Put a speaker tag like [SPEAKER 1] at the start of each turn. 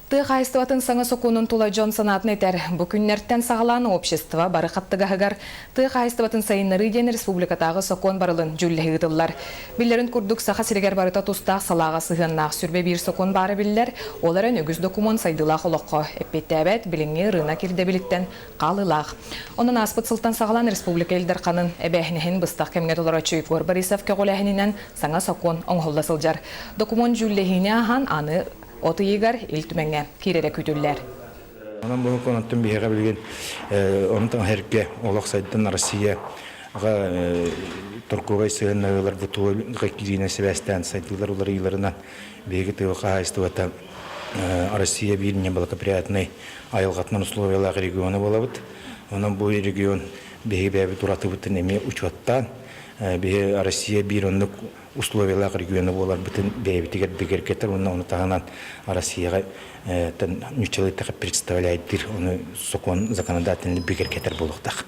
[SPEAKER 1] Тыа хаһаайыстыбатын саҥа сокуонун тула дьон санаатын этэр. Бу күннэртэн саҕалаан общество бары хаттыгаһыгар тыа хаһаайыстыбатын сайыннарыы диэн республикатааҕы сокуон барылын дьүүллэһии ыытыллар. Биллэрин курдук, Саха сиригэр барыта тустаах салааҕа сыһыаннаах 21 сокуон баара биллэр, ол эрэн үгүс докумуон сайдыылаах олоххо эппиэттээбэт, билиҥҥи ырыынак ирдэбилиттэн хаалыылаах. Онон ааспыт сылтан саҕалаан республика Ил Дарханын эбээһинэһин быстах кэмҥэ толорооччу Егор Борисов көҕүлээһининэн саҥа сокуон оҥоһулла сылдьар. Докумуон дьүүллэһиини ааһан, аны от ыйыгар Ил Түмэҥҥэ киирэрэ күүтүллэр.
[SPEAKER 2] Онон бу онтон биһиэхэ билигин онтон эргэ олох сайдан Россия торговай сыһыаннаһыылар бу киириинэн сибээстээн сайдыылар уларыйыыларынан биһиги тыа хаһаайыстыбата Россия биир неблагоприятный айылҕатынан условиялаах региона буолабыт. Онон бу регион биһиги бэйэбит уратыбытын эмиэ учуоттаан биһи Россия биир оннук условиялаах региона буоларбытын бэйэбитигэр бигэргэтэр уонна ону таһынан Россияҕа ньуччалыы представляйдыр ону сокуон законодательный бигэргэтэр буолуохтаах.